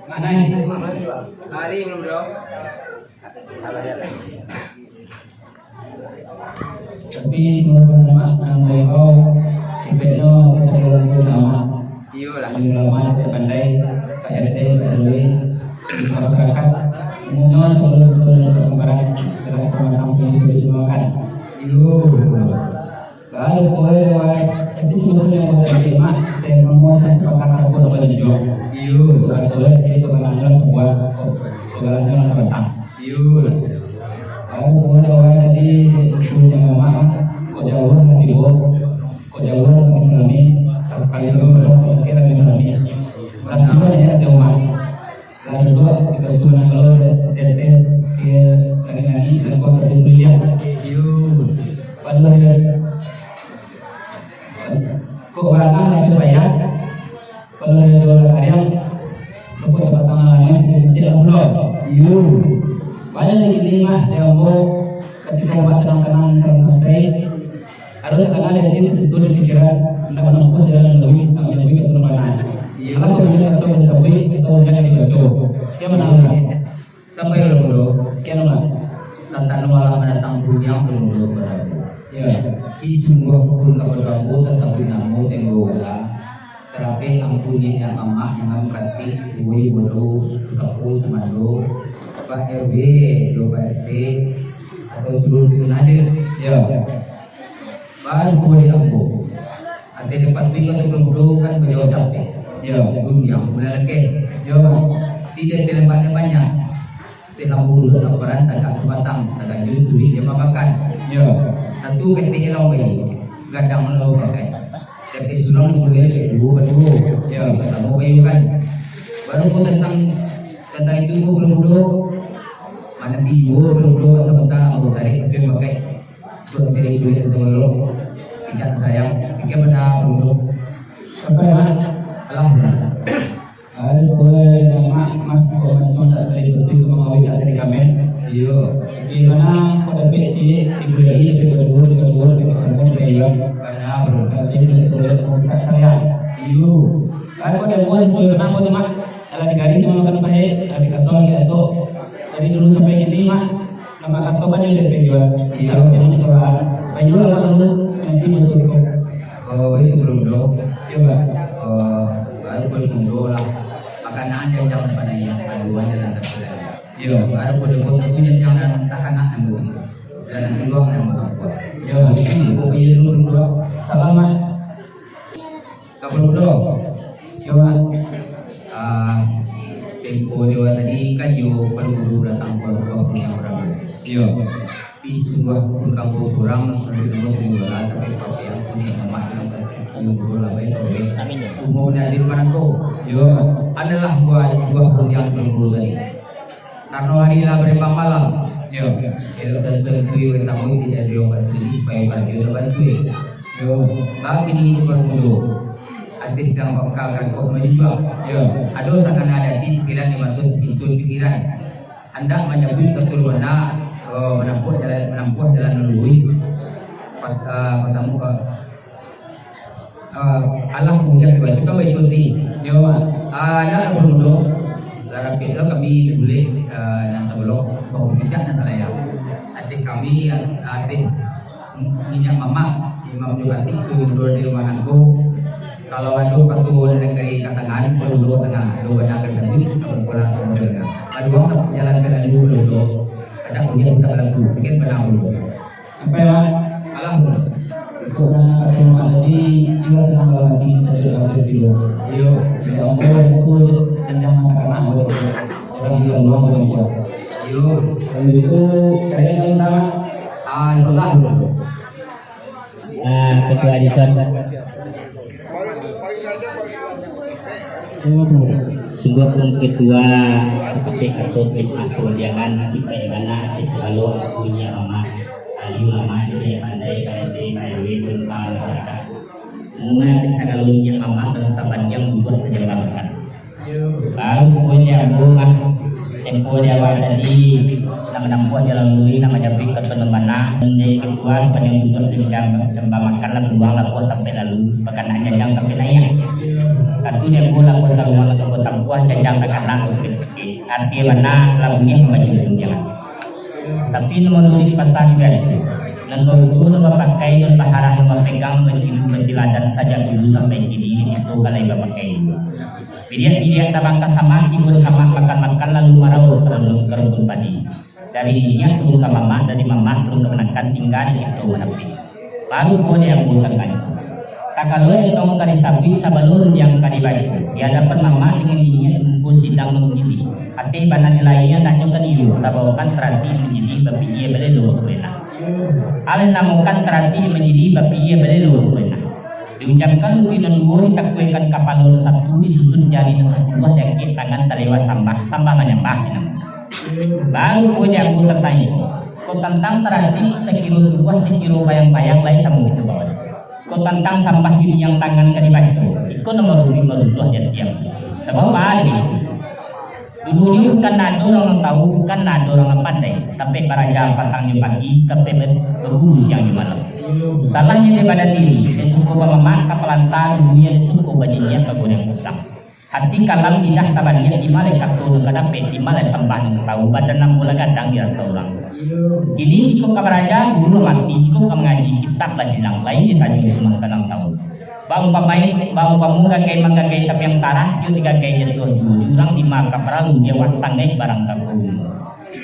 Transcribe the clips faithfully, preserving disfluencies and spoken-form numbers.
Mana ni? Hari belum, Bro. Tapi, semoga mak nang bayo, sebenarnyo, saya orang pun nama. Iyolah. Ulama, saya pandai, Pak R T, Pak R W, masyarakat, umumnya, seluruh persembahan, terasa matang, sudah dimakan. Iyo. Kalau boleh, wai, tapi sebetulnya boleh terima, saya ngomong, saya sepakat, aku tak boleh jawab. Iyo. Kalau boleh, saya itu pernah dengar sebuah, segala macam sepakat. Iyo. Kalau boleh, wai, tadi, itu jangan marah, kok jauh hati gua, kok jauh hati Islami, sekali dulu, oke lah, Islami. Langsung aja ke rumah. Lalu dua, kita suruh kalau teteh ke kami-kami, dan kau tak boleh lihat. Iyo. Padahal dia, kok orang ada payah? Padahal dia dua orang ayam, lepas batang alamnya, dia tidak pulau. Iyo. Padahal ini mah, dia ambo, ketika buat serang kenang, serang selesai, Ado tangah di hati, itu di pikiran, indak manampuah jalan nan luruih, nak manyabuik atau nan bana. Iyo. Alah, tu indak atau manyabuik, atau indak dibaco. Sekian bana. Sampai urang mudo. Sekian bana. Tantang nu alah mandatang buniang urang mudo kapado ambo. Iyo. Ih, sungguah pun kapado ambo tasabuik namo tembo urang. Sarapek ampun niniak mamak, imam khatib, tuo bodo, sutapo sumando, Pak R W, jo Pak R T, atau turun tu nado. Iyo. Baru buliah ambo. Ati dapat tinggal tu mudo kan bajawab capek. Yo. Dunia bulan lagi. Yo. Tidak terlambat banyak. Tapi ambo dulu laparan tagak sabatang, saganjua curi dia makan. Yo. Satu ketek elong bayi, gadang lalu pakai. Ketek surang dulu ya, kayak dulu, dulu. Yo. Pertama bayi kan. Baru pun tentang, tentang itu pun belum dulu. Mana tiba belum dulu, sebentar ambo tarik, tapi pakai. Sudah jadi duit dulu. Tidak sayang. Tiga benar dulu. Sampai, Mak? Alhamdulillah. Aduh, nama, Mak, kok macam tak sering betul, kok mau tak sering kamen? Iyo. Di mana kok dapat cik, ibu lagi, dapat dua, dapat dua, dapat sambung, dapat dua. Karena, bro. Kalau saya boleh suruh, kok tak sayang. Iyo. Kalau kau dah buat sesuai nama tu, Mak. Kalau di garis tu makan baik, kalau di kasar dia tu. Dari dulu sampai kini, Mak. Nama kau banyak dari penjual. Iyo. Jangan jual. Penjual lah dulu, nanti masuk kau. Oh, itu belum dulu. Iyo, Mak. Oh, baru boleh dulu lah. Makanan jangan pandai, aduan jangan terpilih. Iyo. Baru boleh buat punya jangan tahan nak nunggu. Dan peluang yang berapa. Iyo. Itu boleh dulu, dulu. Salam, Mak. Kapalo Mudo. Yo, Mak. Ah, tempo nyo tadi kan yo Kapalo Mudo datang ka rumah punya urang. Yo. Tapi sungguah pun kampung surang, sampai rumah punya urang, sampai papian punya rumah yang tertinggi, umur lah baik, baik. Amin, yo. Umur dah di rumah nangko. Yo. Adalah buah, buah pun yang Kapalo Mudo tadi. Karano hari lah barimbang malam. Yo. Elok dan tentu urang tamu tidak diombat sendiri, supaya karajo dapat duit. Yo. Bak kini Kapalo Mudo, artis yang bakal rangkok maju juo. Yo. Ado takana di ati pikiran, di mato pintu pikiran. Handak manyabuik kato bana, eh, manampuah jalan, manampuah jalan nan luruih. Pat-, eh, patamu, eh, eh, alah kemudian dibantu kan baikuti. Yo, Mak. Ah, nak Kapalo Mudo, lah rapek lo kami bulek, eh, nan sabalok, bahu pijak nan salayang. Artis kami, eh, artis Niniak mamak, imam jo katik tu duduk di rumah nangko. Kalau ado kato dari katangan, duduk tangah, tu bana ka sajuik, ka pulang ka rumah tangah. Pajuang ka jalan ka lalu dulu. Kadang ujian ka lalu, mungkin bana dulu. Sampai, Mak? Alah. Ikut bana kato Mak tadi, jiwa sanang dalam hati, sajuak dalam hati. Iyo. Ya Allah, itu jangan anak-anak, orang di Allah, orang tua. Iyo. Kalau itu, saya minta Ah, itulah. Ah, Ketua Dison. Sungguah pun Ketua, seperti kato perintah perundiangan, sipaik bana, artis sagalo, punyo amat, ayu lama, tidak pandai, pandai, pandai, tentang masyarakat. Muna artis sagalo, punyo amat, dan sabandiang buat sajalan makan. Baru punyo bunga tempo di awal tadi, nak manampuah jalan luruih, nak manyabuik kato nan bana, nan jadi ketua, sapanjang duduak singgang, tembang makan lah, baluang lah, buah tampek lalu, bakanak janjang tampek naiak. Katu di ambo lah, buah taruang lah, buah tampek Kadang-kadang, arti bana lah bunyi mambaco rundiang. Tapi nan manuruik pasan biaso, nan barujuah, nan bapakai, nan taharah, nan bapegang, nan batilu, batiladan sajak dulu sampai kini, itu ka lai bapakai juo. Biriak-biriak tabang ka samak, tibo samak makan-makan, lalu marauah ka rumpun padi. Dari niniak turun ka mamak, dari mamak turun ka kamanakan, tingga di kito manapik. Baru ko di ambo tangah. Takalo etong ka disabuik, sabalun rundiang ka dibaco, di adapan mamak dengan niniak muko sidang mangulili. Ateh bana nilai andaknyo ka diyo, tabaokan tarati manjadi bapia balelo rupo nan. Alun namokan tarati manjadi bapia balelo rupo nan. Diucapkan luti nan duo, ditakuikan kapalo nan satu, disusun jari nan sapuluah, diangkek tangan talewat sambah, sambah manyambah di nan. Baru ko di ambo tatanyo, ko tantang tarati sakiro tubuah, sakiro bayang-bayang lai samo kito bawa. Ko tantang sambah di rundiang tangan ka dibaco, iko nan maruruik marujuah di ati ambo. Sabab baa dek itu? Dulunyo bukan ado urang nan tau, bukan ado urang nan pandai, tapi baraja patang jo pagi, tapi ber-, baguru siang jo malam. Salahnyo dek badan diri, dek suko bamamak ka palanta, dulunyo dek suko banyanyiak ka goreng pisang. Hati kalam lidah tabaliak, di ma lai kato nan ka dapek, di ma lai sambah nan ka tau, badan ambo lah gadang di rantau urang. Kini jikok ka baraja, guru lah mati, jikok ka mangaji, kitab lah jilang, lain ditanyo suman ka nan tau. Baumpamai, baumpamo gagai manggagai tapiang tarah, iyo digagai jatuah juo, di urang di ma ka paralu, di awak sanggaik barang takumu.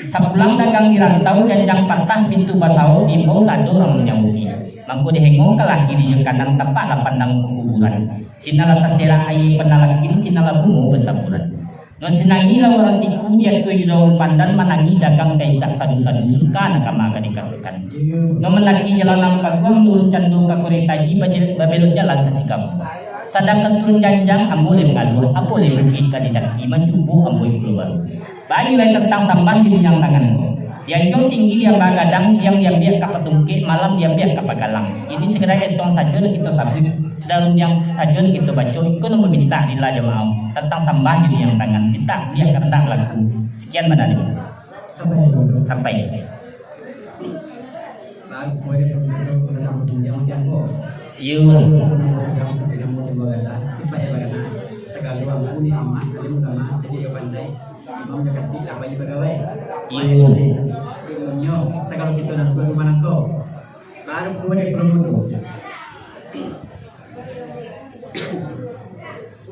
Sapulang dagang di rantau, janjang patah, pintu basao, diimbau lah ado urang manyauti. Mangko dihengokan lah kiri jo kanan, tapak lah pandang pakuburan. Sinan lah taserak aia panalakin, sinan lah bungo bataburan. Nan sinangi lah urang tiku, diatui di daun pandan, manangi dagang ka isak sadu-sadu, suka nan kama ka dikatokan. Nan mandaki jalan nan paguah, nurun cando ka Koretaji, baje-, babelok jalan ka Sikabu. Sadang ka turun janjang, ambo lai mangaluah, apo lai bukik ka didaki, mancubo ambo iko baru. Banyak lai tantang sambah di rundiang tangan ko. Di anjuang tinggi diamba gadang, siang diambiak ka patungkek, malam diambiak ka pagalang. Ini sakadar etong sajo nan kito sabuik, sakadar rundiang sajo nan kito baco, iko nan mamintak rila jo maoh. Tantang sambah di rundiang tangan, mintak buliah karandak balaku. Sakian bana dek. Sampai. Sampai. Baru kemarin perbuatan tentang pertunjukan macam ko. Iyo. Sedang, sedang mau coba galak, sifat yang bagana. Sagalo ampu ni amat, alim ulama, jadi iyo pandai. Imam jo katik lah pai bagawai. Iyo. Ilmunyo, sagalo kito nan buat rumah nangko. Baru kemarin perbuatan.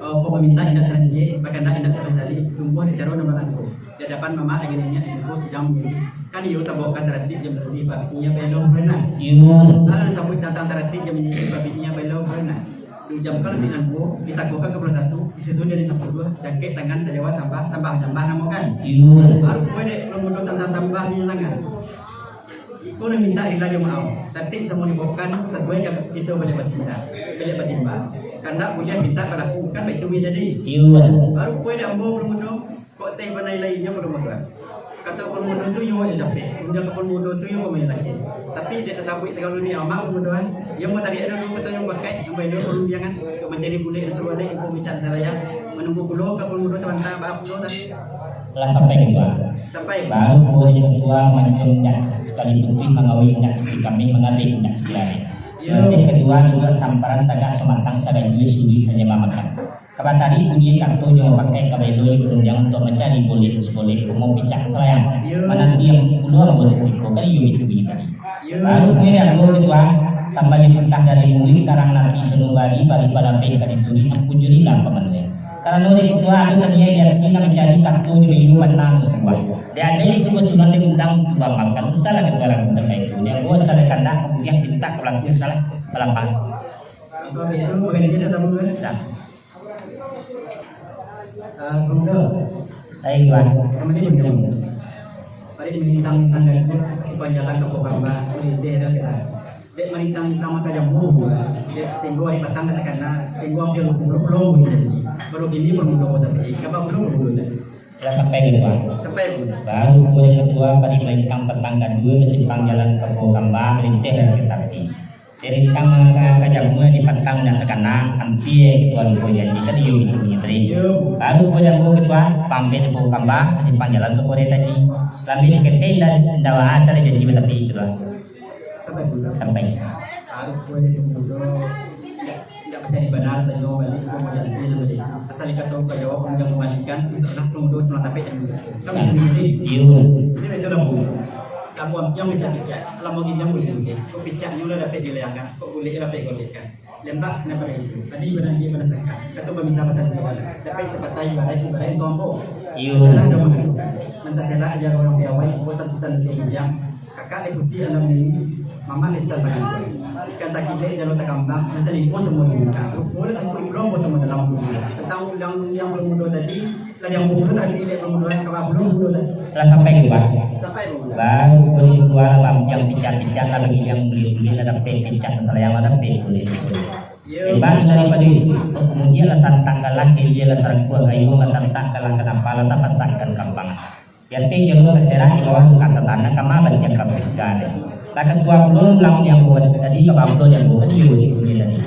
Oh, pokok minta indak sancik, bakandak indak sancari, tumbuah di caro nan balangko. Di adapan mamak dengan niniak, di muko sidang mangulili. Kan iyo tabaokan taratik jo mangulili, babiknyo baelo barenang. Iyo. Alah sabuik tantang taratik jo mangulili, babiknyo baelo barenang. Diucapkan luti nan duo, ditakuakan kapalo satu, disusun jari sapuluah, jangkek tangan talewat sambah, sambah manyambah namokan. Iyo. Baru kue dek, kalau mudo tantang sambah di tangan. Iko nan mintak rila jo maoh, taratik samo dibaokan, sasuai ka kito baliak batindak, baliak batimbang. Kandak buliah mintak balaku, kan baitu buliah jadi. Iyo. Baru kue dek ambo, Palo Mudo, kok teh banai lai inyo, Palo Mudo. Kato Palo Mudo tu, iyo jo capek. Undiang ka Palo Mudo tu, iyo pamain laki. Tapi, dek tasabuik sagalo ni amak, Palo Mudo, kan. Iyo mah tadi ado dulu kato inyo pakai, ambo inyo Palo Mudo, jangan. Kok mancari bulek, nan suruah dek, ambo micak saraya. Manunggu pulo ka Palo Mudo sabanta, baa pulo, nah. Lah sampai ka Tuan. Sampai. Baru buah yang tua mancung nyak sakali putih, mangawin nyak sakali kamih, mangabek nyak sakali aneh. Iyo. Nanti kadua duduak samparan tagak samatang, saganjua suri saja mamakan. Kabatari bunyi kato nyo pakai kabailo di perundiang untuak mancari boleh saboleh kumo picak salayang. Iyo. Mananti yang pulo ambo sakutiko kali iyo itu bunyi tadi. Iyo. Baru bunyi ambo ketua sambah dipentah dari muli karang napi sanubari bari balabeh ka dituri ampun jurilah pamanueh. Karano dek Tuhan tu taniai di ati nan mancari kato jo iyo bana sungguah. Dek ado itu basulan dek undang tu bamakan, usahlah kato lagu nan baitu. Dek ambo salah kandak, kamudian pintak ka balaku, usahlah balapang. Kalau baitu, bagaimana kita tamu, kan? Dah. Ah, Bunda. Hai, Tuan. Kami ni Bunda. Mari mintang-mintang gaduh, simpang jalan ka Pokamba, ulinteh dah kita. Dek marintang-rintang maka jamu, dek singgo ari patang ka takana, singgo ampia lupo pulo-pulo bunyi. Baru kini bamulo kota pi, kaba pulo bamulo dah. Lah sampai di rumah. Sampai, Bu. Baru ko dek ketua, pari marintang patang gadua, basimpang jalan ka Pokamba, malinteh dari kereta api. Dek rintang mangangka-angka jamu di patang nan takana, ampia ketua lupo janji ka diyo itu bunyi tadi. Iyo. Baru ko jamu ketua, pampek di Pokamba, basimpang jalan ka Pokamba tadi. Lambek diketeh indak, indak bahasa janji batapi ketua. Sampai, Bu. Sampai. Harus buat itu mudo. Indak, indak mancari bana, tanyo baliak, ko mancari baliak. Asal dikatakan ka jawab, jangan mambalikan. Masalah pemuda setelah tapek yang musuh. Kan, iyo. Jadi, betul lah, Bu. Lamun yang picak-picak, lamun ginjang buliah-buliah. Kok picaknyo lah dapek dilayangkan, kok buliah dapek golekkan. Lembak nan pada itu, tadi badan dia pada sakat. Kato bamisah pasal dia, dapek sapatah ibarat, ibarat itu ambo. Iyo. Sakarang ado mangatokan, nan taselak aja urang piawai, buatan sutan itu ginjang. Kakak di putih alam ini, mamak di sutan tangan. Ikan takilek jalo takambang, nan talimpo samua di muka. Rupo dan suku pulo ambo samua dalam kubur. Tantang undang-undang pemuda tadi, Lah sampai tu, Pak. Sampai, Pak. Baru boleh keluar, Pak, yang picak-picak, lah bagian bulik-bulik, lah dapek picak, salayang lah dapek bulik. Iyo. Hebat daripada itu. Kemudian lah santak kalah, dia lah sarangkuah kayu, lah santak kalah, kenapa lah tak pasangkan kambang. Yateh jolo taserah di bawah tukang tatanah, kama bantiang kapusika deh. Lah katua pulo ulang yang buat tadi, ka bangso yang buat tadi, yo, di dunia tadi.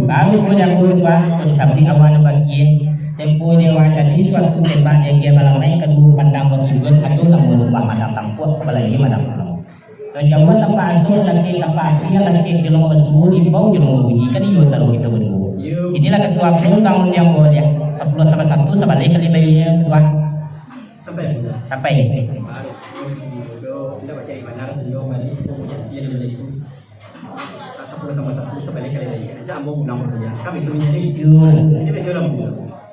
Baru pun yang buat, buat, kok disabik awan bakie. Tempo dewa tadi, suatu tembak dia kia balamai, kaduo pandang batimbun, ado namo rumah madang tampuak, kapalo dia madang pulang. Nan jauah tampak asuah, lakek tampak api, lakek jolong basuo, di bawah jolong bunyi, kan iyo taruh kita berdua. Inilah katua pulo ulang yang buat dia. Sapuluah tambah satu, sabaleh kali bayia, ketua. Sampai? Sampai. Baru, indak baca di mana, tunjuk balik, itu bukti yang balik itu. Sapuluah tambah satu, sabaleh kali lagi. Aja ambo ulang dulu ya. Kami tu menjadi. Iyo. Jadi, betul lah, Bu.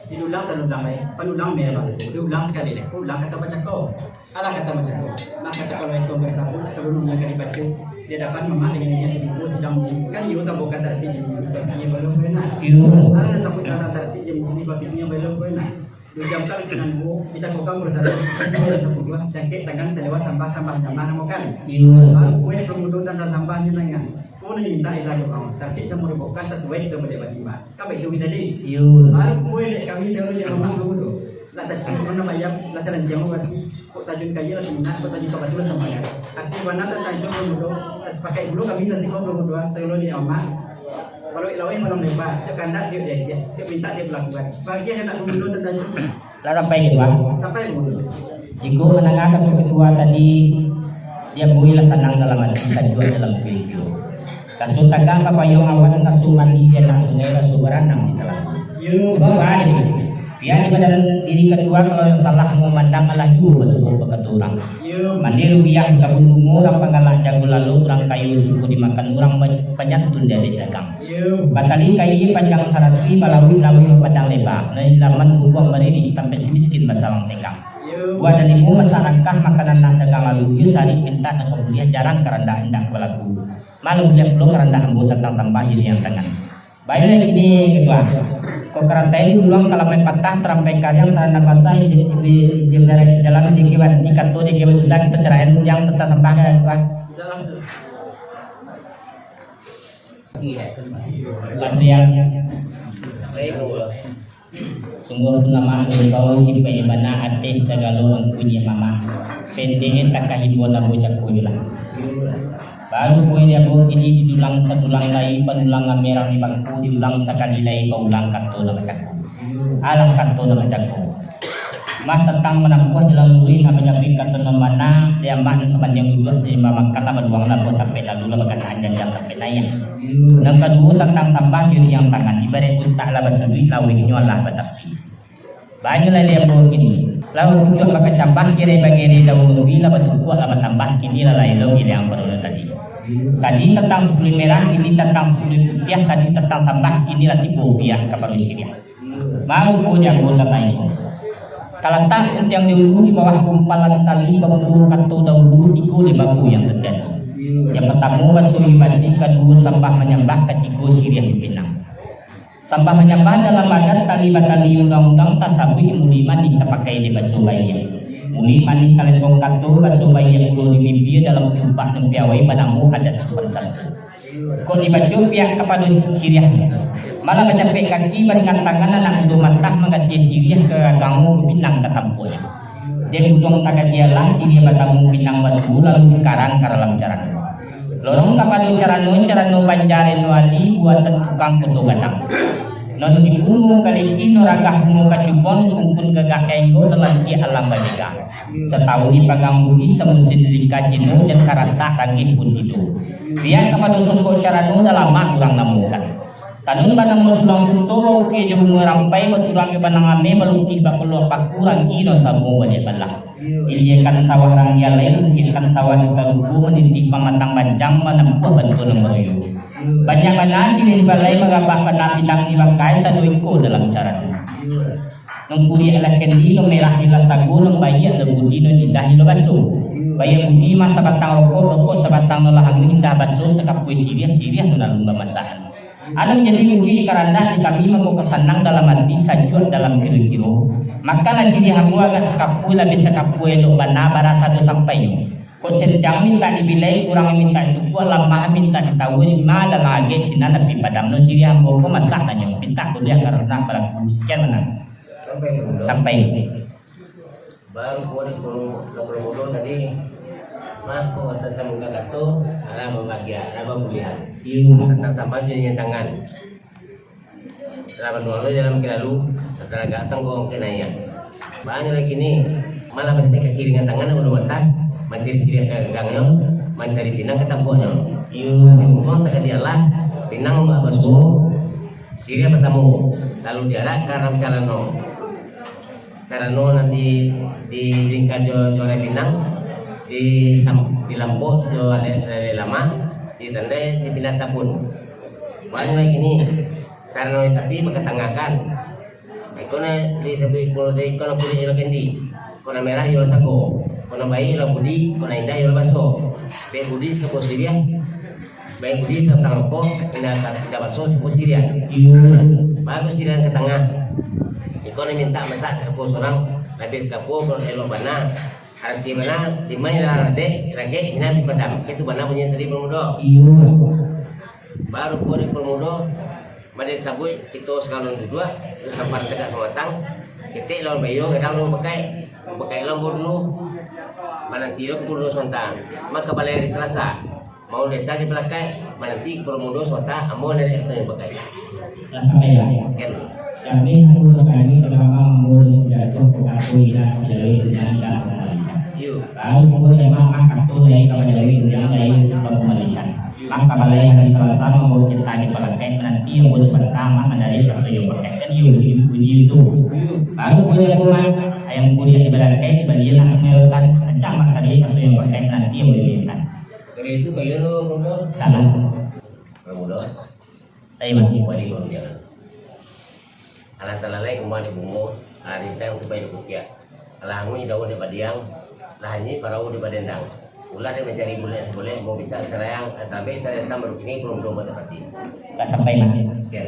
Diulang salulang lai, panulang merah. Diulang sakali lai, ulang kato bacako. Alah kato bacako. Mako, kato kalau itu bersabut, saluruhnyo ka dibaco di hadapan mamak dengan niniak ibu sidang. Kan iyo, tambahkan tartib di bumi, bagi yang belum pernah. Iyo. Alah, sabut tantang tartib di bumi, bagi yang belum pernah. Diucapkan dengan bu, kita kokang bersatu, sesuai dengan sabun dua, jangkit tangan, talewat sambah, sambah nyamah namo kan. Iyo. Baru kue pemudukan sasambahnya tangan. Kue minta ilah doa, tartib samo dibuka, sesuai kita boleh bagi, Pak. Kan baik tu minta di? Iyo. Baru kue dek kami selalu di rumah kamu tu. Lah sacing pun nama ayam, lah selanciang pun basi. Kok tajun kaya lah semunak, kok tajun kapatu lah sambayang. Arti mana tantang itu pemudu, lah sepakai dulu kami sasiko pemudu, selalu di rumah. Walau ilawai malam lebar, tiok kandak tiok diagiah, tiok mintak tiok balakuan. Bagi anak gubernur tantang itu. Lah sampai ka Tuan? Sampai gubernur. Jikok mandangakan ketua tadi, dia builah sanang dalam ati, sajuak dalam pikiran. Raso tagak bapayuang awan, raso mandi di anak sungai, raso baranang di talago. Yo. Sabab baa itu? Biar di badan diri katua, kalau nan salah mamandang, alah juo basuo bakato urang. Iyo. Mandi rupiah kabun bungo, urang panggalak jago lalo, urang kayo suko dimakan, urang ba-, panyantun diabiah dagang. Iyo. Batali kayi panjang saratuih, balawik-lawik bapadang leba, nan di laman bubuang baririk, tampek si miskin basalang tenggang. Iyo. Buah dan limu masak rangkah, makanan nan dagang lalu, iyo sari pintak nan kamudiah, jarang karandak indak balaku. Malu buliah pulo karandak ambo tantang sambah di liang tangan. Baiklah kini, Ketua. Kok karantai di uluang kalamai patah, tarampai kariang, tarandam basah, di, di, di, di jalan, di kiwan, di kato, di kiwan sudah, kita serahkan yang tetap sambah, Ketua. Patriark. Sungguahpun lamak angkau, sipaik bana ateh sagalo angku nyo mamak. Pendek takah imbau nan bacako juo lah. Baru kue diambo kini didulang sadulang lai, panulang amerang di bangku, diulang sakali lai, paulang kato nan bacako. Alah kato nan bacako. Mah tantang manampuah jalan luruih, nak manyabuik kato nan bana, di amak nan sapanjang duduak, saimbang makan lah, baduang lah, buah tapek lalu lah, bakanaan janjang tapek naiak. Nan kaduo tantang sambah jo liang tangan, ibarat untak lah basuduik, lawehnyo lah batapi. Banyak lah dia bawa kini. Lalu pucuak bakacambah, kiri bagiri daun luwi lah batukuak lah batambah, kini lah lain lo giliang baru tadi. Tadi tantang sapuluah merah, kini tantang sapuluah putiah, tadi tantang sambah, kini lah tibo pihak kapalo siriah. Baru ko jago tantang itu. Kalatak untiang di ulu di bawah kumpalan tali, bapuluah kato dahulu, tigo lima ko yang terjadi. Yang pertamo basuo basi, kaduo sambah manyambah, katigo siriah dipinang. Sambah manyambah dalam adat tali batali undang-undang tasabuik muli manih tapakai di baso baiak. Muli manih talempong kato, baso baiak pulo di bibia dalam tumpak nan piawai banamo adat sopan santun. Kok dibaco pihak kapado siriahnyo. Malah bacapek kaki baringan tangan anak mudo matah mangganti siriah ka gagango pinang ka tampuanyo. Dek uduang tagadialah siriah batamu pinang basuo lalu dikarang ka dalam carano. Lorong kapado carano, carano banjareno ali buatan tukang koto gadang. Non dibunuh kaliki, non ragah bungo kacubon, sungkun gagah kainggo dalam di alam bajega. Satahun dipagang budi, samusin dilingka cino, jan karatak ranggih pun tido. Biak kapado songkok carano, dah lamak urang namukan. Tanun banamo surang suto, baukia jo bungo rampai, baturuang jo banang ameh, balukih bakalua paku, ranggi nan samo baliak balah. Iliakan sawah ranggi alai, lukihkan sawah nan sarupo, manitih pamatang banjang, manampuah bantuan nan baruyo. Banyak bana siriah di balai, marabak bana pinang di bangkai, sado iko dalam carano. Nan kuliah lah kendi, nan merah lah sago, nan baiak lah budi, nan indah lah baso. Baiak budi mah sabatang rokok, rokok sabatang nan lah anguih, indah baso sakapua siriah, siriah nan alun bamasak. Anak manjadi murid karandak di kami, mangko ka sanang dalam ati, sajuak dalam kiro-kiro. Makanlah siriah ambo agak sakapua, labiah sakapua elok bana, barasa do sampai nyo. Kok sentiang mintak dibilai, kurang mintak ditukuak, lamah mintak ditawua, ma dalam agek sinan api padam. Nan siriah ambo ko masak kanyo, mintak kuliah karandak balaku. Sekian manang. Sampai dulu. Sampai. Baru kulik puluh, dua puluh mudo tadi, mako tantang muka kato, alah mambagian, alah babulihan. Iyo. Tantang sambal jo nyian tangan. Alah banuang lo jalan ke lalu, satalagak tangko ke naiak. Banyak lagi ni, malah berhenti kaki dengan tangan, udah matah, mancari siriah gagangnya, mancari pinang ke tampuaknya. Iyo. Untung takadi alah, pinang bak basuo, siriah batamu, lalu diarak ka dalam carano. Carano nan di, di lingka jo, jo alai pinang, di sam-, di lampok jo alai, alai lamak, di tandai di pinang tapun. Banyak lagi ni, carano tapi bakatangahkan. Iko na di sapi kulo tadi, iko na kulik ilo kendi, iko na merah ilo tako, iko na baik ilo budi, iko na indah ilo baso. Baik budi sakapo siriah, baik budi satang rokok, indak, indak baso sakapo siriah. Iyo. Bagus siriah ka tangah. Iko ni mintak masak sakapo surang, labiah sakapo kalau elok bana. Arati bana, timai lah radek, ragek, hina bi padam. Itu bana bunyi tadi, Purmudo. Iyo. Baru kulik Purmudo, Made sabuik, kito sakalun duduak, sampar tagak samatang, ketek lawan bayo, gadang lawan bakaik, bakaik lawan badulo, mananti lo pukul duo sontak, maka balai hari Salasa, mau desa di Palakaik, mananti pukul duo sontak, ambo dari Elton yang bakaik. Lah sampai lah. Kan? Kami hamba kami terutama ambo jatuh ke kampung ilah, jauh dengan ilah. Yuk. Lalu pun emang mah kato lai ka bajawek, urang lai ka pamalihan. Mah ka balai hari Salasa, mah ambo kentah di Palakaik, mananti ambo sabanta, mah mandari kato yang bakaik kan iyo bunyi, bunyi itu. Baru pun ambo mah, ayam kuliah di Palakaik, dibalian langsung elok kan, ancak mah tadi kato yang bakaik, mananti ambo dibalian. Kalau itu bayar lo, Bro. Salah. Bro, Bro. Ayo, Bang. Wali Bang, jangan. Alah talalai kumbang di bungo, alah rintang tupai di kukiak, alah anguih daun di padiang, lah anyuik parau di padendang. Ulah dek mancari bulek nan saboleh, mau bicak sarayang, alah tabek sarayang datang baru kini, kurang-kurang batapati. Lah sampai, Mak. Oke.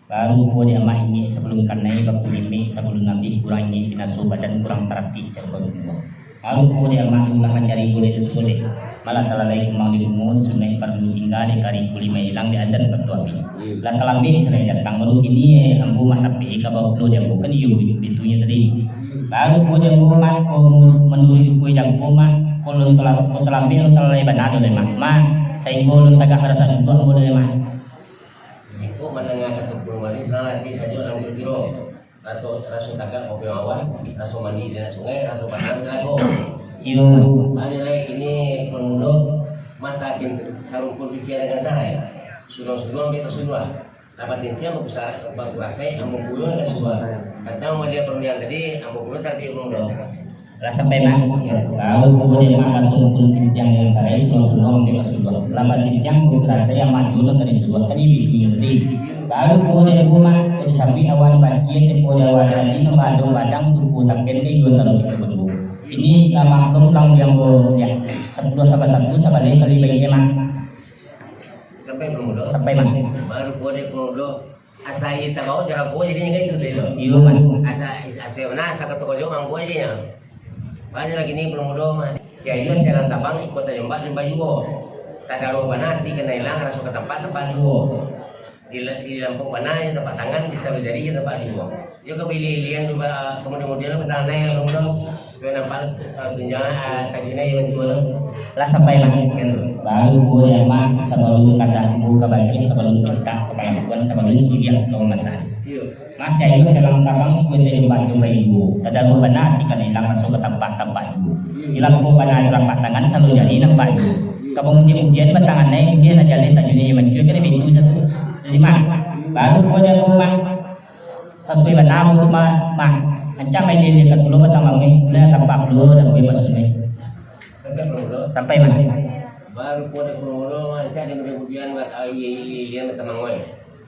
Baru ko di amak ingek sabalun kanai, baku limek sabalun abih, kurang ingek binaso badan, kurang taratik caro barumo. Baru ko di amak ulah mancari bulek nan saboleh. Malah talalai kumbang di bungo, sunaik parlu tingga, dek kari kuli mailang, dek azan batu api. Lah talambek sarai datang, baru kini, eh, ambo mah tapi ka bawah pulo di ambo, kan iyo, bitunyo tadi. Baru ko di ambo mah, ko mu-, manuruik ukua jangko mah, ko lun tala-, ko talambek, lun talalai bana tu deh mah. Mah, sainggo lun tagak maraso duduak ambo deh mah. Iko mandanga kato Purmudo, salah ati sajo dalam kiro-kiro. Raso, raso tagak kopi awan, raso mandi di anak sungai, raso pasan di lago. Iyo. Ado lai kini Purmudo, masakin sarumpun pikia dengan sarai. Suduah-suduah ambiak ka suduah. Lapan tintiang baku sa-, baku rasai, ambo pulo ka suduah. Tantang madia parundiang tadi, ambo pulo tapi Purmudo. Lah sampai, Mak. Baru ko di amak basumpun tintiang nan sarai, suang-suang ambiak ka suduah. Lapan tintiang baku rasai, amak juo tadi suduah, tadi bikin tadi. Baru ko di amak, ko disambuik awan bacia, tempo di awan tadi, mambadong badang, tuku tapen di juo taruih ka baduo. Kini lah maklum pulang di ambo, ya. Sapuluah tambah satu, sabaleh kali bagian, Mak. Sampai Purmudo? Sampai, Mak. Baru ko di Purmudo. Asa iyo tabao, jarang ko jadinyo kan itu tadi tu. Iyo, Mak. Asa, asa iyo bana, asa kato kojo mangko jadinyo. Banyak lagi ni Purmudo mah. Si ayuah sialang tabang, iko tajombak, jombak juo. Tadaruah bana, ati kanai ilang, raso ka tampak, tampak juo. Di la-, di lampok bana, iyo tampak tangan, bisa bajari, iyo tampak juo. Iyo ka bailia-ilia tu, ba-, kamudian-mudian tu, batanai, Purmudo. Lah sampai lah. Baru ko di amak sabalun kadah, ko ka bacik sabalun pintak, ka palakuan sabalun siriah ka mamasak. Masih ayo salang tabang, ko tajumpa-jumpa ibu. Tadaruah bana ati ka ilang, raso ka tampak-tampak ibu. Ilang ko bana tapak tangan, salun jari nampak ibu. Ka pamudian-mudian batangan nai, kemudian aja lai tajun di mancua, ka di pintu satu. Jadi, Mak. Baru ko dia ko, Mak. Sasuai bana tu, Mak. Mak. Ancak main dia, dia kat pulo batang mangoi. Bulan tampak pulo dan gue masuk ni. Sampai, Mak. Baru ko dia ko, Mak. Ancak dia mudah-mudahan buat air, air, air, air, batang mangoi.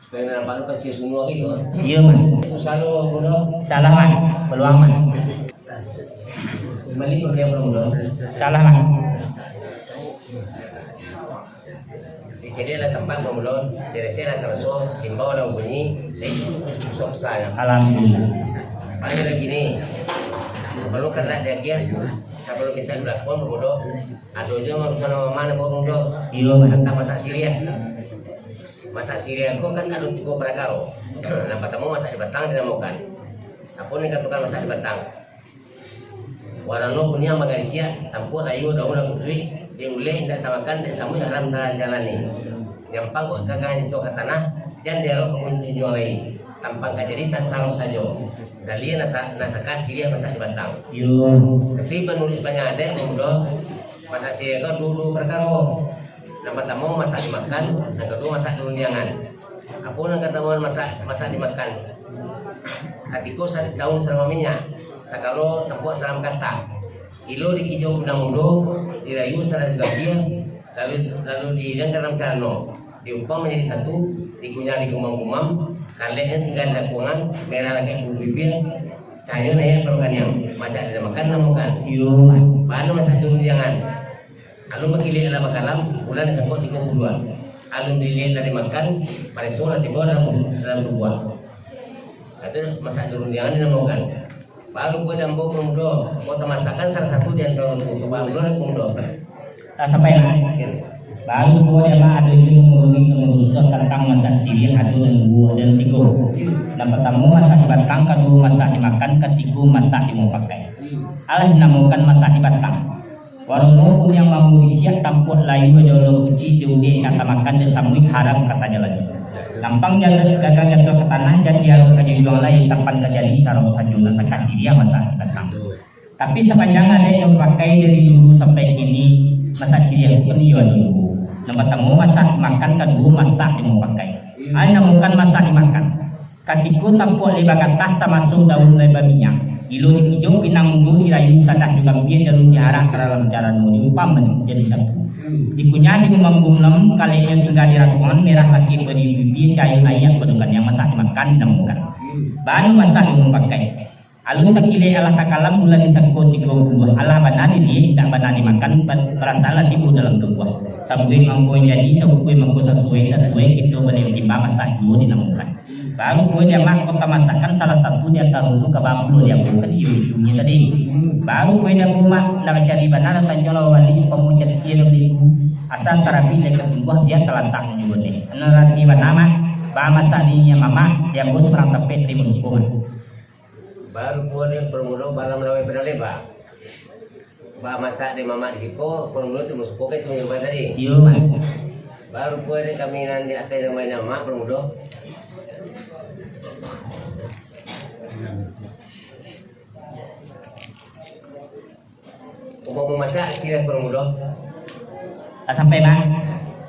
Supaya nampak tu pasti sungguh lagi tu. Iya, Mak. Usaha lo, Mak. Salah, Mak. Peluang, Mak. Kembali ko dia ko, Mak. Salah, Mak. Jadi lah tampak bamulo, dirasa lah taraso, simbau lah bunyi, dan itu susah-susah. Alhamdulillah. Paling lagi ni, kalau kena diagiah, sebelum kita belakang bamulo, ado je urusan mama nak bamulo. Iyo, Mak. Tentang masak siriah. Masak siriah ko kan ado tigo parakaro. Yang pertama masak di batang dinamakan. Apa ni katakan masak di batang? Warano kuniang bagarisiak, tampuak layua daun lah kutuik, dek uleh indak tamakan, dek samuik haram tajalani. Nyampang kok gagang jatuah ka tanah, jan diarok ka gunung junjuang lai. Tampang ka jadi tasarok sajo. Gali nan sa-, nan saka siriah masak di batang. Yo. Tapi manuruik banyak adaik, Mak Mudo, masak siriah ko duo-duo parkaro. Nan partamo masak dimakan, nan kaduo masak dirundiangan. Apo nan katahuan masak, masak dimakan? Katiko sa-, daun sadang baminyak, takalo tampuak sadang bakatah. Gilo dikijau pinang mudo, dirayu sadang dibagiah, lalu, lalu diiriang ka dalam calano, diumpang manjadi satu, dikunyah digumam-gumam, kaleknyo tingga di dakuangan, merah lagak bulu bibia, cahayo nayiak paruik kaniang, masak dinamakan namokan. Iyo, Mak. Baa nan masak dirundiangan? Alun bakilek lah bakalam, bulan disangkok tigo puluah. Alun diliek lah dimakan, pareso lah tibo dalam, dalam tubuah. Itu masak dirundiangan dinamokan. Baru ko di ambo Mak Mudo, ko tamasakan salah satu di antaro tu, Mak Mudo dan Mak Mudo. Lah sampai, Mak. Baru ko di ambo ado juo nan mangurungi, nan marusuah tantang masak siriah, ado nan duo, ado nan tigo. Nan partamo masak di batang, kaduo masak dimakan, katigo masak dimupakai. Alah dinamokan masak di batang. Warano kuniang mamurisiak, tampuak layua jo alo kutuik, dek uleh indak tamakan, dek samuik haram ka tajalani. Nyampang ja-, gagang jatuah ka tanah, jan diarok ka junjuang lai, tampang ka jadi tasarok sajo, nan saka siriah masak di batang. Tapi sapanjang adaik nan bapakai dari dulu sampai kini, masak siriah pun iyo ado duo. Nan partamo masak dimakan, kaduo masak dimupakai. Ai namokan masak dimakan. Katiko tampuak lai bakatah, samaso daun lai baminyak, gilo dikijau pinang mudo, dirayu sadang jo gambia, jalun diarak ka dalam calano, diumpang manjadi satu. Dikunyah digumam-gumam, kaleknyo tingga di dakuangan, merah lagak bulu bibia, cahayo nayiak paruik kaniang, masak dimakan dinamokan. Baa nan masak dimupakai? Alun takilek alah takalam, bulan disangko tigo puluah. Alah bana diliek, indak bana dimakan, pa-, parasalah tibo dalam tubuah. Sabuik mangko jadi, sabukuih mangko sasuai, sasuai kito bana batimbang, masak juo dinamokan. Baru ko di ambo ko tamasakan salah satu di antaro tu, ka baa pulo di ambo, kan iyo ujungnyo tadi. Baru ko di ambo, Mak, nak cari bana, rasanyo lah wali, umpamo cari kiro baliku. Asa tarabik lai ka tumbuah, bia talatak juo ni. Nan rati bana, Mak, baa masak di niniak mamak, di ambo surang tapek tarimo suko, Mak. Baru pulo dek Parmudo balam lawai padang leba. Baa masak dek mamak di siko, Parmudo tu masuko ka itu rumah tadi. Iyo, Mak. Baru pulo dek kami nan di ateh rumah nyo, Mak, Parmudo. Umpamo masak, siriah Parmudo. Lah sampai, Mak.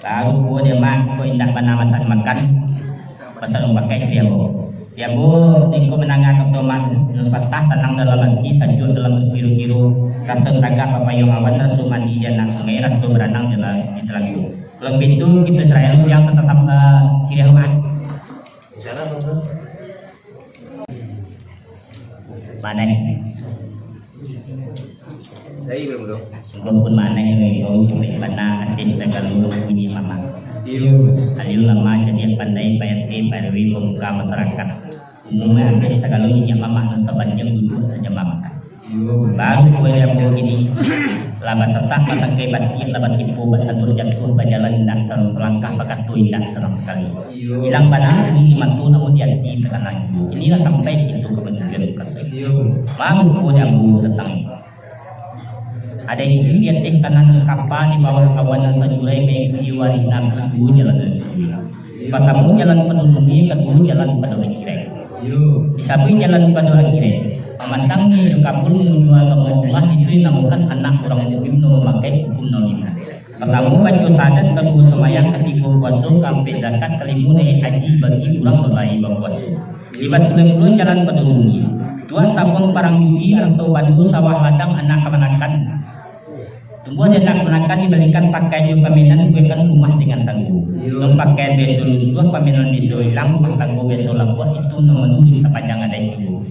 Baru pulo di ambo, Mak, ko indak bana masak makan. Masak urang pakai siriah, Bo. Di ambo, di ko mandanga kato Mak, nan sapatah, sanang dalam ati, sajuak dalam kiro-kiro, raso tagah papayuang awan, raso mandi di anak sungai, raso baranang di la-, di talago. Kalau baitu, kito sarahan jan ka tasam-, eh, siriah, Mak. Insyaallah, Parmudo. Maneh. Dari Parmudo. Sungguahpun maneh, kau sampai bana ateh sagalo niniak mamak. Iyo. Alim ulama, cadiak pandai, Pak R T, Pak R W, pamuka masarakat. Umum ateh sagalo niniak mamak, nan sabananyo guru sajo mamak. Baru pulo di ambo kini, lah basasak, batangkai batiak, lah batimpo, basaduak jatuah, bajalan indak sarang, balangkah bakato indak sarang sakali. Ilang bana di mato, namun di ati takana juo. Kini lah sampai kito ka panjujua mukaso. Baru pulo di ambo datang. Adaik di ateh tanah nan kapa, di bawah awan nan sajurai, maikuti warih Nabi, duo jalan nan sajurai. Partamo jalan pado dunia, kaduo jalan pado akhirat. Disabuik jalan pado akhirat, mamasangnyo jo kabun, manyuwa agamo Allah, itu dinamokan anak urang mukmin, nan mamakai hukum nan limo. Partamo baco sahadat, kaduo sumbayang, katigo puaso, kaampek zakat, kalimo naiak haji bagi urang nan lai bapuaso. Di Batu Lengkulo jalan Batu Bungi. Tuah sabuang parang judi, arato bando sawah ladang, anak kamanakan. Tumbuah di anak kamanakan dibalikan pakaian jo pamenan, buekan rumah dengan tanggo. Nan pakaian biaso lusuah, pamenan biaso ilang, rumah tanggo biaso labuah, itu nan manuruik sapanjang adaik juo.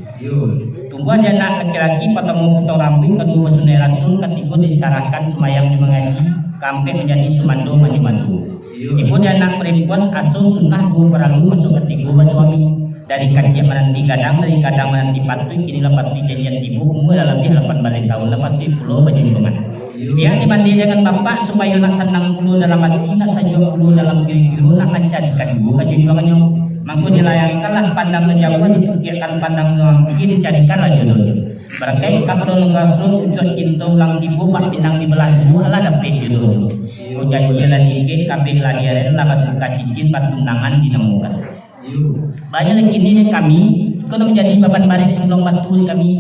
Tumbuah di anak laki-laki, partamo potong rambuik, kaduo basunai rasul, katigo disarahkan sumbayang jo mangaji, kaampek manjadi sumando manyo mando. Tibo di anak parampuan, aso sunnah duo paralu, masuak katigo basuami. Dari kaciak mananti gadang, dari gadang mananti patuik, kini lah patuik janjian tibo, umua lah labiah lapan baleh taun, lah patuik pulo bajunjuangan. Pihak dimandi dengan bapak, supayo nak sanang pulo dalam ati, nak sajuak pulo dalam kiro-kiro, nak mancarikan juo kajunjuangannyo. Mangko dilayangkanlah pandang nan jauah, diputiakkan pandang nan ampia, dicarikanlah jodohnyo. Barakaik kapado nan rasul, untuak cinto ulang tibo, bak pinang dibalah duo, alah dapek jodohnyo. Ko janji lah diikiak, kabeh lah diaren, lah batuka cincin, batunangan dinamokan. Banyak lagi ni dek kami, iko nan manjadi baban barek sumbuang batu dek kami.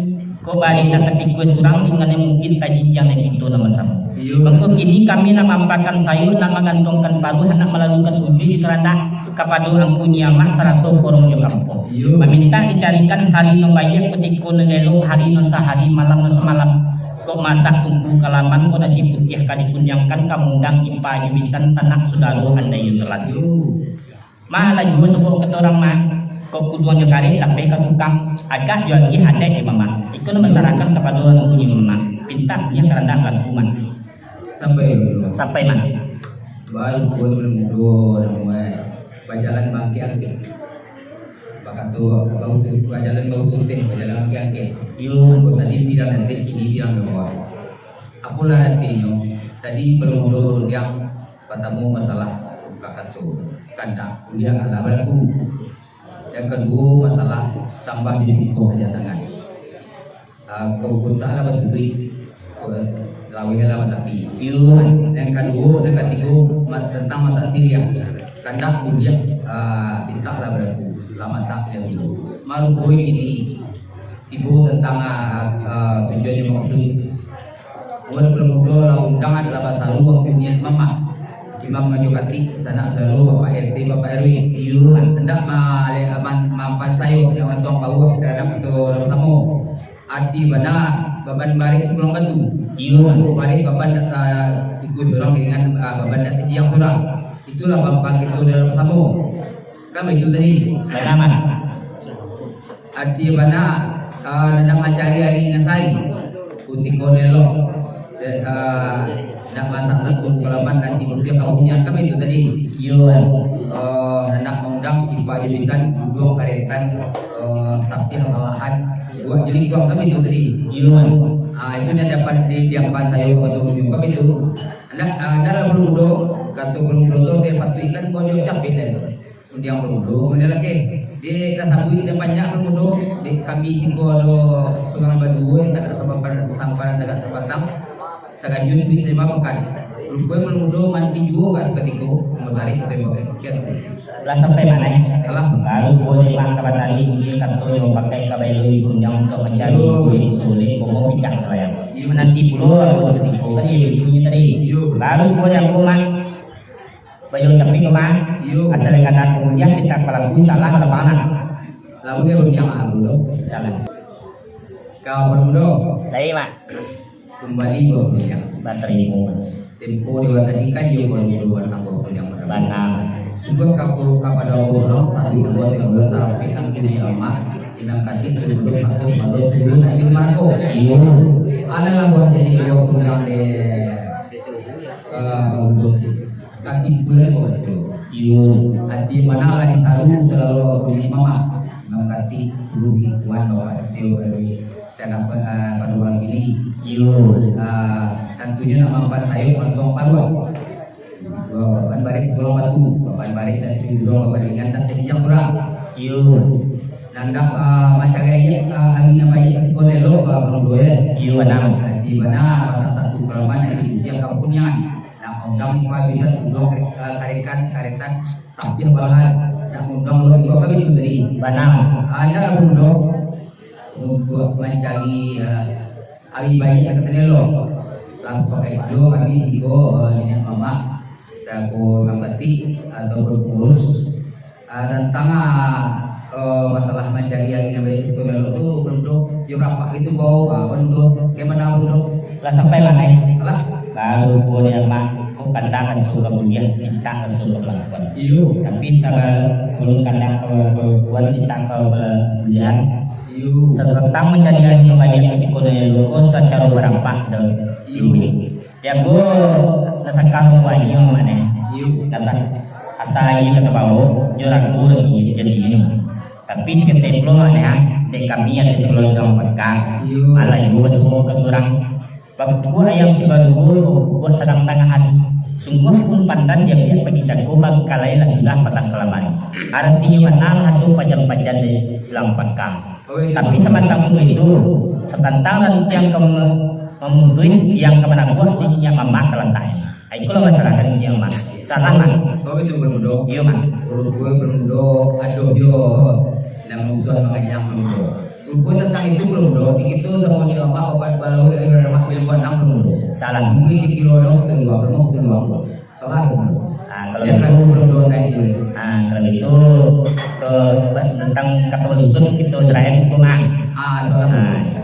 Kok barek nak tapikua surang, tinggalnyo mungkin tajinjiang dek kito nan basamo. Mangko kini kami nak maampakan sayok, nak magantongkan paruah, nak malalukan ujuik di karandak kapado Angku Nyi Amak sarato korong jo kampuang. Mamintak dicarikan hari nan baiak, kutiko nan elok, hari nan sahari, malam nan samalam. Kok masak tungku ka laman, kok nasi putiah ka dikunyangkan, ka maundang ipa jo bisan, sanak sudaro andai iyo telan. Mak, lah juo sabuik kato urang, Mak. Kok kuduang jo karek, lapeh ka tukang. Agak jo agiah adaik di mamak. Iko nan basarahkan kapado Angku Nyi Mamak. Pintak nyo karandak laku, Mak. Sampai, Mak. Sampai, Mak. Baru pun mudo, namuai. Bajalan mangkiang. Bakato, bau tu, bajalan bau tu teh, bajalan mangkiang. Iyo. Tadi bilang nanti, kini bilang dulu. Apolah artinyo? Tadi baru mudo rundiang. Partamo, masalah kakato, kandak, kuliah alah balaku. Yang kaduo, masalah sambah di siko haja tangan. Ah, kabutak lah basuduik, laweh lah batapi. Iyo. Yang kaduo, yang katigo, ma-, tantang masak siriah. Kandak kuliah, ah, pintak lah balaku, lah masak yang dulu. Marukoi kini, tibo tantang, ah, ah, tujuan yang maksud. Urang mudo lah undang, lah basaru waktu niat mamak. Imam manjo katik, sanak saudaro, Bapak R T, Bapak R W. Iyo. Handak ma-, ma-, mampasayo, nak matuang paruah taradok kito nan basamo. Arti bana, baban barek sumbuang batu. Iyo. Barek baban, ah, ikua surang dengan, ah, baban nan tajinjiang surang. Itulah baban kito nan basamo. Kan baitu tadi? Bana, Mak. Arti bana, ah, nak mancari ari nan sai. Kutiko nan elok. Dan, ah, nak masak sabuang kalaman nasi putiah kabunyah, kan baitu tadi? Iyo. Ah, nak maundang ipa jo bisan, duduak karetan, ah, sapiah malahan, buah jelikuang, kan baitu tadi? Iyo. Ah, itu nan dapat di, diampan sayo waktu ujung, kan baitu? Nak, ah, nak lah baru mudo, kato baru mudo tu, dia patuikkan kau jo capek tadi. Undiang bamudo, kemudian lagi, di tasabuik dan banyak bamudo, di kami siko ado surang baduo, yang tagak sabapan, samparan tagak sapatang, sagajun duit lima makan. Rupo bamudo manti juo ka sakatiko, mamarik ka tembok. Sekian. Lah sampai mana, eh? Alah. Baru boleh mak ka batali, ini kato yang pakai ka bailui, undiang untuk mancari kulit sulit, komo picak salayang. Menanti pulo aku sakatiko tadi, bunyi tadi. Iyo. Baru boleh aku mak. Bajawab capek ko, Mak. Iyo. Asal kata kuliah kita pelaku salah lapangan. Lalu dia bersiap malam dulu. Salah. Kau bermudo. Dari, Mak. Kembali ke bersiap. Bateraimu. Tempo di waktu tadi kan dia bermudo, buat apa pun yang bermudo. Bana. Sebab kau kepada Allah, satu dua tiga belas sampai enam puluh lima. Imam Kasih bermudo, satu dua tiga belas, Marco. Iyo. Adalah buat jadi dia pulang deh. Eh, untuk Kasimpulan ko baco. Iyo. Ati bana lah disaru salalu aku ni mama. Mangkati puluh ribuan bapak Tio Erwin. Dan apa, ah, pada urang kini. Iyo. Ah, tantunyo nak mampan sayo mantong paruah. Baban barek sabuah batu, baban barek dan tujuah urang babaringan tak jadi jam urang. Iyo. Nandak, ah, mancari ayat, ah, hari nan baik, kau elok, ah, perlu ya. Iyo, bana. Ati bana, pasal satu kalaman, ati ujian kampunian. Nak undang ni, Pak, bisa undang, eh, karetan, karetan, sampai balahan. Nak undang lo, iko kami tu tadi. Bana. Ah, iko lah undang. Untuk mancari, eh, ari baiak, kato ni lo. Langsung sajo kami siko, eh, niniak mamak, selaku urang batik ataupun pengurus, eh, tantang, eh, masalah mancari ari nan baiak tu, tu, Bro Mudo, yo rapak gitu, bau, ah, Bro Mudo, bagaimana, Bro Mudo? Lah sampai lah, eh? Lah. Baru pun yang mak, kok kandang ka suka buliah, bintang ka suka balakuan. Iyo. Tapi sabar, sebelum kandang ka balakuan, bintang ka buliah, Iyo. Satantang mancari ari nan baiak, tapi kono elok ko sacaro barampak do. Iyo. Yang ko nasakah mambuatnyo mane. Iyo. Nasak asa aia ka tabao, nyo ragu lagi jadinyo. Tapi saketek pulo mane, dek kami ado sabalun ka mambakar. Iyo. Alah juo basuo ka urang. Babuak ayam sibaluo, babuak sadang tangah ari. Sungguahpun pandan diambiak bagi cako, bangkalai lah sudah patah kalamari. Aratinyo bana lah ado pajan-pajan di silang pakang. Tapi samantang pun itu, satantang rantiang ka ma-, mamutuih, yang ka manabuah di niniak mamak ka lantak. Itulah masalah rantiang, Mak. Salah, Mak. Kau itu Bro Mudo. Iyo, Mak. Urang tua Bro Mudo, aduh yo. Nan musuah manganyang Bro Mudo. Rupo tantang itu Bro Mudo, di kito samo ni amak opat balau dari ramak biluan enam Bro Mudo. Salah. Mungkin dikiro dong keluar, dong keluar. Salah Bro Mudo. Ah, kalau Yang gitu, lagu Bro Mudo naik dulu. Ah, kalau gitu, ke, tantang kato dusun kito sarahan siko, Mang. Ah, salah Bro Mudo. Ah.